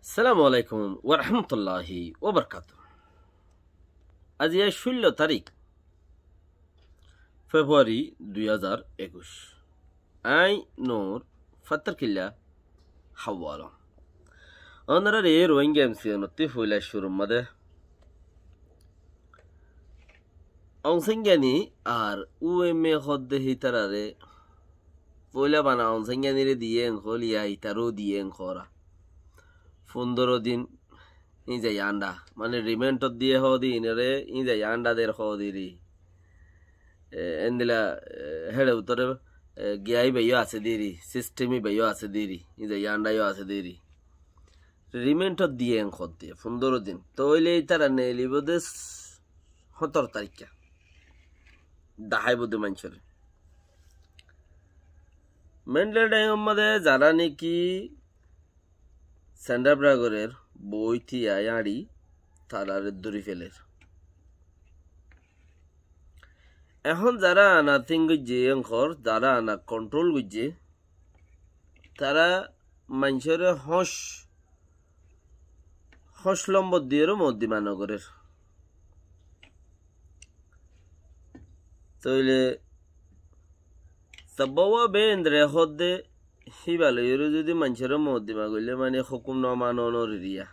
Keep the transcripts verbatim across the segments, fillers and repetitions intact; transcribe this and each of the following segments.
Assalamu alaikum warahmatulláhi wabarakátuhu. Aijja cúllo tarík Februari dui házar ekuic. Añí Nur Fattarkilla Hawalon. Ónorare Rohingya M C N ottú foila cúrur mazé Aung San Suu Kyi ar U M A hoódde hítararé foila bana Aung San Suu Kyi re diyé en hoór, ya hítararé diyé en hoór. Fundoro din íñza yánda, mane rimendot diyé hoódde ínore íñza yánda der hoódde ri. E, endilla, e, héçe bútore, e, giya íba yó asé de ri, sistem íba yó asé de ri, íñza yánda yó asé de ri. Rimendot diyé en hoódde fundoro din. Tóile ítara neelibóu de hóñtoro taríkka. Daháibou de maincóre. Mandalay Dam or mazé zará niki sendabra gorér, boói tiya yáñçi, tararé dóri féler. Ehón zará ana tin goijjé en hoór, zará ana kontról goijjé, tará maincóre hóñc, hóñc lombor diyóre moddima nogorér. Tóile sabbawa bendere hoódde híba loiyóre zudi maincóre moddima goillé mane hókum nomanonor eriya.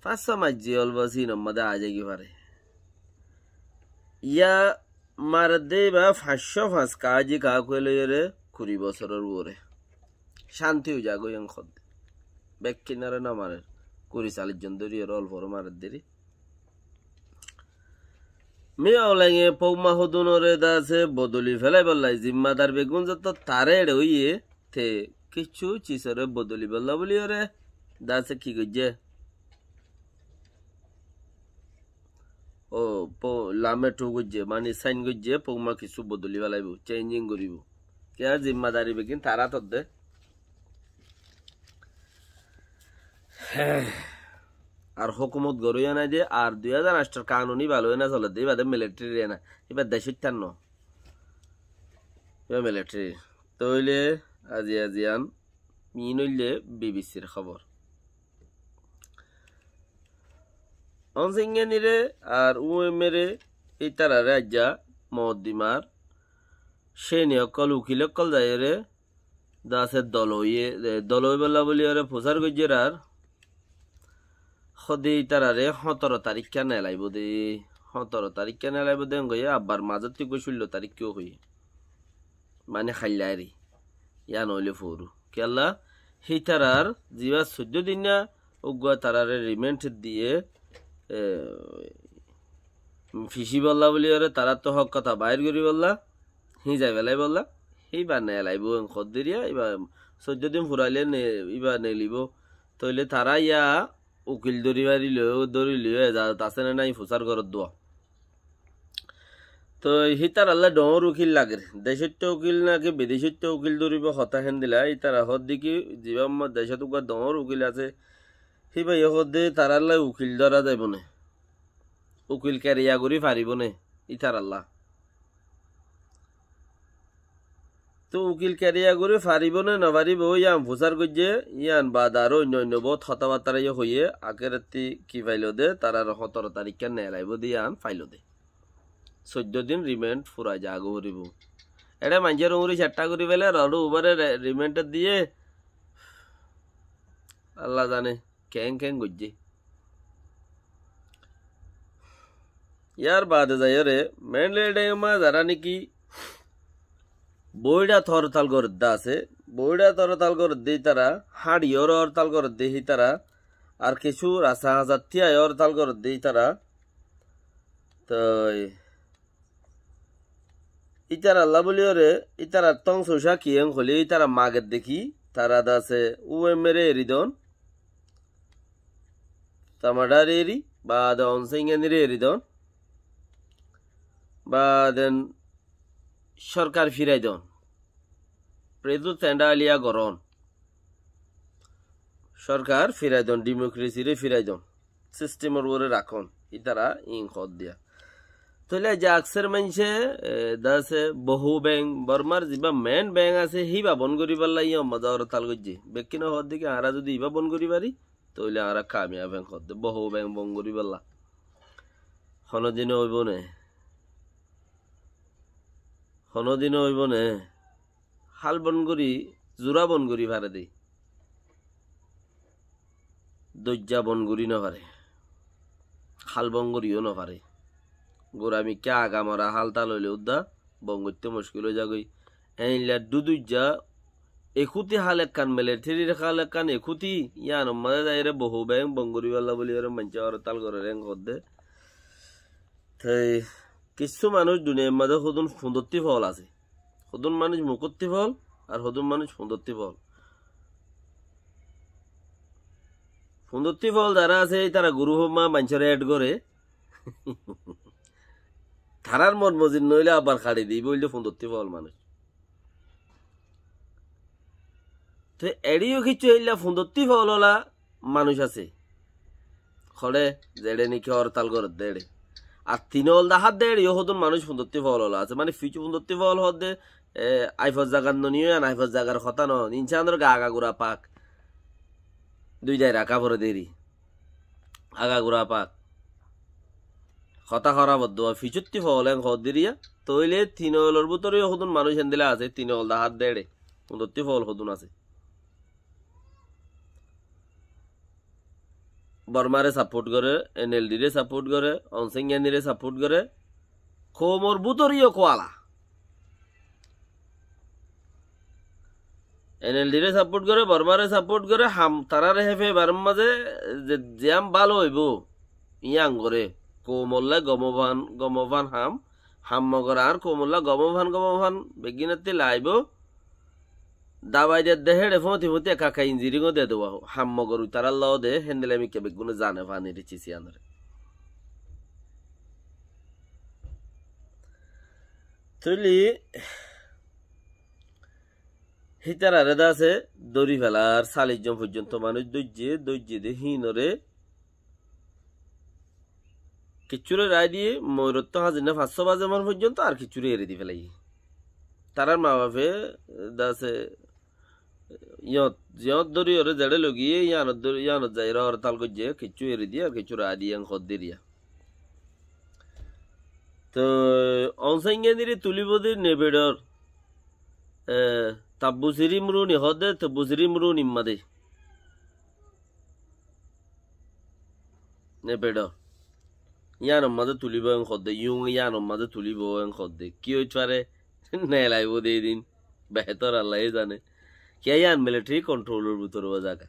Fañs só maijjé olbas inor mazé aái zai goi fare. Ya maredde íba fañs só fañs kaáji kaá kuelóiyore kuri bosóror uore. Cánti ói zagói en hoódde. Bekkúnore no marer. Kuri callic zon dóriyoré olfore maredde ri. Miyao Lainge Pogma hodúnoré de asé bodoli félaibólla zimmadar beggún zotó taré eçe óiye, te kissú cisoré bodolibólla bóliyoré de asé ki goijjé? Ó, po-, lame thu goijjé, mani sain goijjé, Pogma kissú bodoli félaibóu, chéinjing goríbou. Kiyá zimmadari beggín tará toddé. Ar hókumot goróiya nái de, ar dui házar añctor kanun íba loi na soledde, íba de militari re na, íba decóittar no. Íba militari. Tóile aijja, aijja yián Iín óilde B B C r hóbor. Aung San Suu Kyi re ar U M A re ítararé aijja moddimar céni ókkol, ukil ókkol zaiyóre de asé dol óiye, e, dol óibolla bóliyoré fusár goijjér ar hóde ítararé hóñtoro taríkka nelaibóu de, hóñtoro taríkka nelaibóu de en hoiyé, abbar mazótti uggúa cúllo taríkka hoiyé. Mane háilla eri. Yían óile foóru. Kiyólla? Hítarar zibá soiddó din na uggúa tarare rimend diyé, e, fisíbolla bóliyoré, taráttu hók hotá baáir goríbolla, hízai felaibólla, híba nelaibóu en hoddé riya, íba soiddó din furailé ne-, íba nelibóu. Tóile tará yá ukil dóri farilé, dóri loiyó ezazot asé né nái fusár goródduwa. Toi hítarallá dhoóñr ukil lager. Decóitta ukil náki bidecóitta ukil dóribo hotá héndilla, ítara hoódde ki, zibá decót uggúa dhoóñr ukil asé, híbaye hoódde tarallá ukil dóra zaibou né. Ukil keriya gorí faribóu né, ítarallá. Toi ukil keriya gorí faribóu né nofaribóu, yían fusár goijjé, yían baade aró oinno oinno boóut hotábattára yó hoiyé, akérottí ki failóde, tarár hóñtoro taríkka nelaibóu de yían failóde. Soiddó din rimend furai zagói foribóu. Eçé maincór uñri ceththa gorí fele, roód ubáre re-, rimend diyé, Allah zane. Keén keén goijjé. Yár baade zaiyóre, Mandalay Dam ot zará néki boóiçat hortal gorédde asé, boóiçat hortal gorédde ítara, háñçiyóre hortal gorédde hítara, ar kessú rasta hañsat tíaiyó hortal gorédde ítara. Toi ítarallá bóliyoré, ítarar tóñsoucá ki en hoilé, ítara mager dekí, tará de asé U M A re eri don, Tamaçare eri, baade Aung San Suu Kyi re eri don, baade sorkar firai don. Prezu tendaliya gorón. Sorkar firai don, dimokresire firai don. Sistemor uore rakón. Ítara iín hoóddiya. Tóile aijja akser maincé, e, de asé Bohó Beng, Bormar zibá mein beng asé, híba bon goríballa yó mazé hortal goijjé. Bekkúne hoódde ki, añára zodi ibá bon gorí fari, tóile añára kamiyab en hoódde, Bohó Beng bon goríballa. Honódin óibo né? Honódin óibo né? Hál bon gorí, zura bon gorí fare dé. Doijja bon gorí no fare. Hál bon gorí yó no fare. Gura mikká aga mora hál tal óile uddá bon goitté muckil ói zagói. Eilla dú doijja ekúti hál ekkán, militerir hál ekkán ekúti, yíanor mazé zaiyóre Bohó Beng bon goríballa bóli yóre maincé hortal gorer en hoódde. Te kissú manúic duniyair mazé hodún fundottí fool asé. Hodún manúic mukóttí fool, ar hodún manúic fundottí fool. Fundottí fool zará asé, ítara gurúf ot maincóre add goré. Tarár mon mozin noóile abar haçi dibó, óilde fundottí fool manúic. Te eçé yó kissú éilla fundottí fool ola manúic asé. Hoçé, zeçé niki hortal goredde eçé. Ar tinol dahádde eçé yó hodún manúic fundottí fool ola asé. Mane ficu fundottí fool hoódde, e, aifos zagat no niyó, yián aifos zagar hotá no. Insánor ga aga gura pak. Dui daira kapor deri. Aga gura pak. Hotá hóraf odduwa ficuttí fool en hoódde eriya. Tóile tinolor bútore yó hodún manúic endilla asé, tinol dahádde eçé. Fundottí fool hodún asé. Bormare support gore, NLD re support gore, Aung San Suu Kyi re support gore, koumor bútore yó kuala. NLD re support gore, Bormare support gore, ham, tarare hefe baror mazé ze, ziyán bála óibo, yían gore. Koumolla gom fan, gom fan ham, ham mogor ar koumolla gom fan, gom fan, beggínottí laibo. Dabai dedde héçe fóti fóti ekka ekka injiri gó de dewá. Ham mogor itarar lóde, héndilla mikká beggúne zane fanir cis yíanore. Tóile hítarare de asé dóri felar, callic zon foijjonto manúic dóijje, dóijje de híinore kiccúre raái diyé, moirottú hañzinna fañs só baze man foijjonto ar kiccúre eri di felaiyé. Tarár maa bafe de asé, yíñot, yíñot dóri yóre zeçé loi giyé, yíanot dóri, yíanot zaiyóre hortal goijjé, kiccú eri diyé, ar kiccú raái diyé, en hoódde eriya. Te Aung San Suu Kyi re tulíbo de Nefidor, e, Tabbusiri Muruni hoódde, Tabbusiri Muruni mazé. Nefidor. Yíanor mazé tulíbo en hoódde, Yun yíanor mazé tulíbo en hoódde. Ki óit fare? Nelaibo de edin. Behétor Allaye zane. Kiyá yían military controlor bútore ó zaga.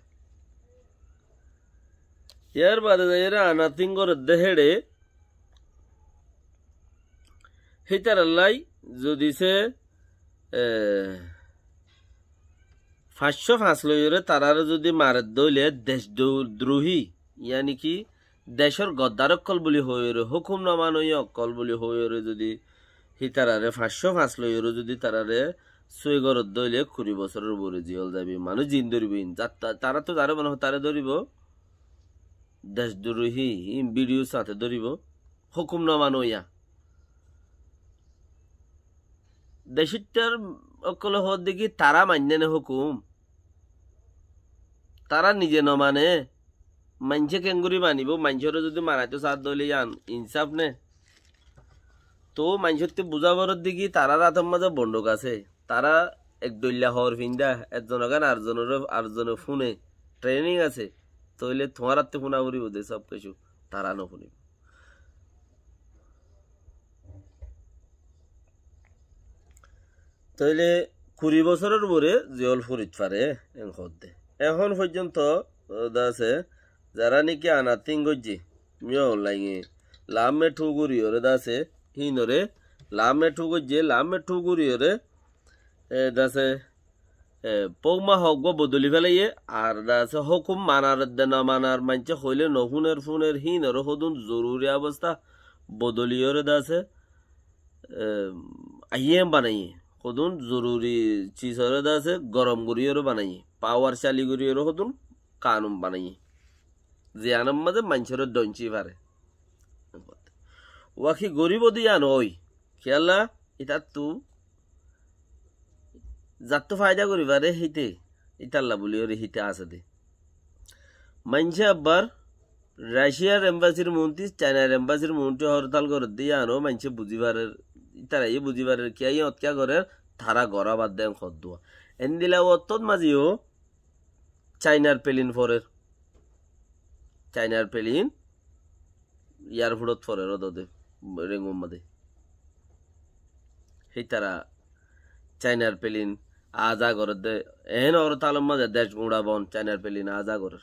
Yar bade zaiyóre Anating goredde héçe, hítarallá zodi se, e, fañs só fañs loiyóre tarare zodi maredde óile dec du-, duruhi, yáni ki decór goddar ókkol buli hoiyóre, hókum no manoiya ókkol buli hoiyóre zodi hítarare fañs só fañs loiyóre zodi tarare sói goredde óile kuri bosóror uore ziyól zaibo, manúic zin dóribo in. Zat-, ta-, tará to zaré mone hoó taré dóribo, dec duruhi, in bidiyo sáñte dóribo, hókum no manoiya. Decóttar ókkole hoódde ki tará mainné né hókum? Tará nize no mane, maincé keéngorí manibo? Maincóre zodi maraito saádde óile yían insáf né? Toóu maincóttu buzá foredde ki tarár átor mazé bonduk asé. Tará ek dhoilla hoor findá, ekzon ogán arzonore, arzone fúne, training asé. Tóile tuáñrattú fúna foribó de sób kessú, tará no fúnibo. Tóile kuri bosóror uore ziyól furit fare, en hoódde. Ehón foijjonto, ó, de asé, zará niki Anating goijjé, Min Aung Hlaing e, lamme thu goríyore de asé, híinore, lamme thu goijjé, lamme thu goríyore, e, de asé, e, pouk ma houk uggúa bodoli felaiyé, ar de asé hókum manar edde no manar, maincé hoilé no fúner, fúner, híinore hodún zoruri obosta bodoliyóre de asé, e, aiyén banaiyé. Hodún zoruri cisore de asé gorom goríyóre banaiyé. Pawar cali goríyóre hodún kanun banaiyé. Ziyánor mazé maincóre dóinci fare. Waki goríbou de yían ói. Kiyólla, ítarattú zattú faida gorí fare híte, ítalla buliyóre híte asé de. Maincé abbar Raciyar embasir muúntu, Cainair embasir muúntu hortal gorér de yían ó maincé buzí farer, ítaraye buzí farer, kiyá yían otká gorér, tará gorá bad de en hoddúa. Endila ottót mazé yó Cainar pelin forer. Cainar pelin yarfudot forer ódode, Rengun mazé. Hítara Cainar pelin aza gorér de, en hortalor mazé dec guñça bon Cainar pelin aza gorér.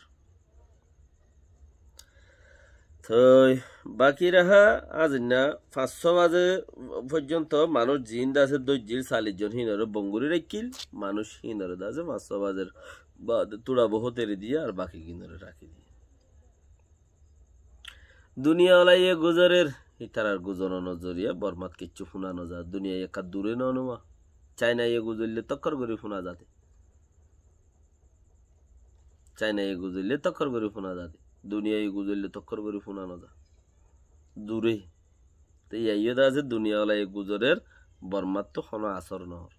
Toi baki raha azinna fañssó baze foijjonto manúic zin de asé dóijjil, sallic zon híinore bonguri raikkil, manúic híinore de asé fañssó bazer baade tura bohót eri diye ar baki gínore raki diye. Duniya olaye guzorer, ítarar guzoronor zoriya Bormat kiccú fúna no za, duniya ekka dure no numa. Cainaye guzoille tokkor gori fúna zade. Cainaye guzoille tokkor gori fúna zade. Duniyaye guzoille tokkor gori fúna no za. Dure. Te yaiyo de asé duniya olaye guzorer, Bormattu hono asor no ór.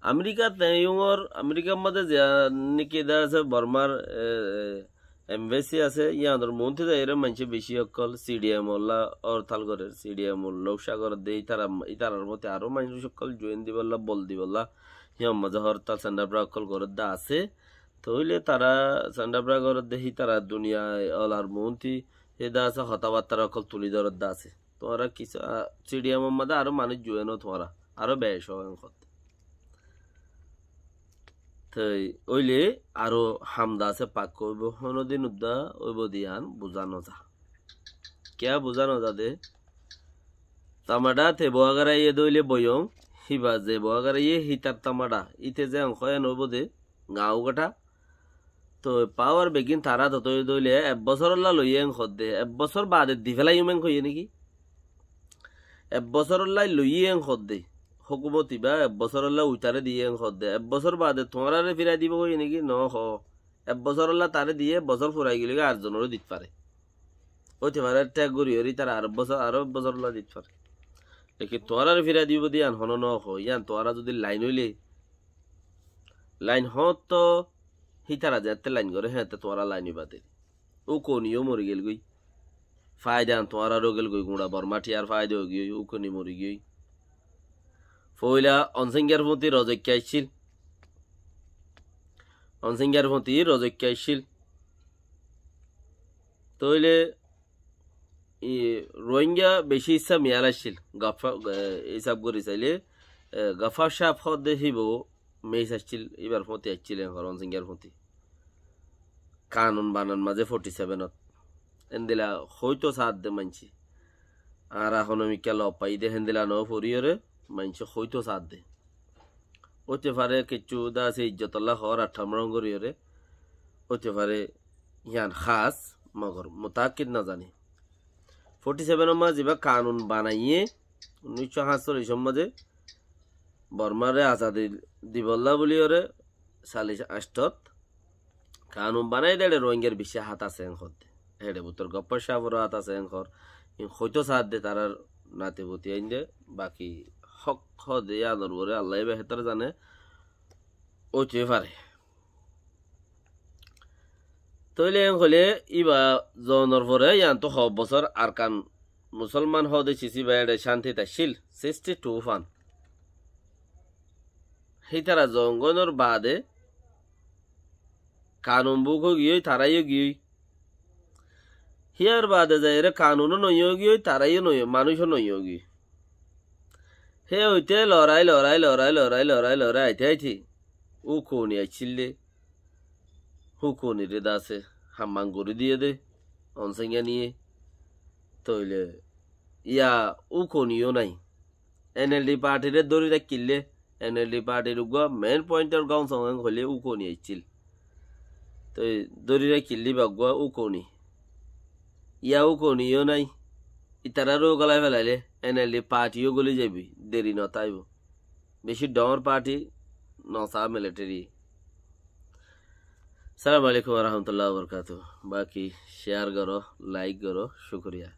Amerikat te yungor, Amerikar mazé ze niki de asé Bormar, e, e, embassy asé, yíanor muúntu zaiyóre maincé beci ókkol C D M olla hortal gorer, C D M olla ucá gorer de, ítara, ítarar moti aró maincé ókkol join dibolla, bol dibolla, yían mazé hortal sendabra ókkol gorer de asé. Tóile tará sendabra gorer de hítara duniya olar muúntu, hé de asé hotábattára ókkol tuli dorer de asé. Tuáñra kissú, a, C D M or mazé aró manúic juweno tuáñra, aró bec ó en hoté. Toi óile aró ham de asé pakka óibo, honodin udda óibo de yían buzá no za. Kiyá buzá no za de? Tamaça te boagaraye de óile boiyong, híba ze boagaraye hítar tamaça, íte ze en hoó en óibo de, gañu gaça, Toi pawar beggín tará to toi dóile ek bosórolla loiyé en hoddé, ek bosór baade di félaiyum en hoiyé niki? Ek bosórolla loiyé en hoddé, hókumot ibá ek bosórolla uitaré diyé en hoddé, ek bosór baade tuáñráre firai dibou hoiyé niki? Nohó. Ek bosórolla taré diyé, bosór furai gilói ar zonoré dit fare. Óite fare, thek gorí gorí tará ar bosór, aró ek bosórolla dit fare. Lekin tuáñráre firai dibou de yían honó nohó, yían tuáñra zodi lain óile, lain hoóñtto hítara zeéñtte lain goré, héeñtte tuáñra lain óiba deri. Úkoni yó mori gelgói. Faida an tuáñrar ói gelgói, guñça Bormá thiyar faida ói giyói, Úkoni mori giyói. Foóila Onséngar fúti rozoikká aiccíl. Onséngar fúti rozoikká aiccíl. Tóile i, Rohingya beci issá miyal accíl. Gaffa-, e, isab gorí sailé, e, Gaffar Sahab hoódde híba meyis accíl, íbar fúti accíl, en horon Singar fúti. Kanun banan mazé forty seven ot. Endila hoito saádde maincé. Añára hono mikká lob faiyí de, héndila no foriyóre, maincé hoito saádde. Óite fare kiccú de asé ijjotolla hoór ar thamrong goríyore. Óite fare yián hás, mogor mutakkid no zani. Forty seven or mazé zibá kanun banaiyé, unnic cót háñtsollic or mazé Bormáre azadi dibolla buliyóre, sallic añctot kanun banai de, eçe Rohingyar beci hát asé en hoódde. Eçe bútor Goffar Sáforo hát asé en hoór. In hoito saádde tarár nati futi ainde, baki hók hoóde yíanor uore Allaye behétor zane. Óite fare. Tóile en hoilé íba zonor fore yíantu ho bosór Arkan Musolman hoóde cis íba eçe cántit accíl, sixty two fan. Hítara zon goinor baade kanun buk ói giyói, tará yó giyói. Híyar baade zaiyóre kanun ó noya ói giyói, tará yó noya, manúic ó noya ói giyói. Hé óite lorai, lorai, lorai, lorai, lorai, lorai aite aite Úkoni accíl de. Úkonire de asé, hamman gorí diyé de, Onsenga niye. Tóile yá Úkoni yó nai. N L D partyre dóri raikkíl de, N L D partyr uggúa main pointor gom song en hoilé Úkoni accíl. Toi dóri raikkíl de íba uggúa Úkoni. Yá Úkoni yó nai. Itararé ó gólai felailé N L D party yó góli zaibói, deri no táibo. Beci dhoóñr party, no saá military. Assalamu alaikum warahmatullahi wabarakatuhu. Baki share goró, like goró, cúkuriya.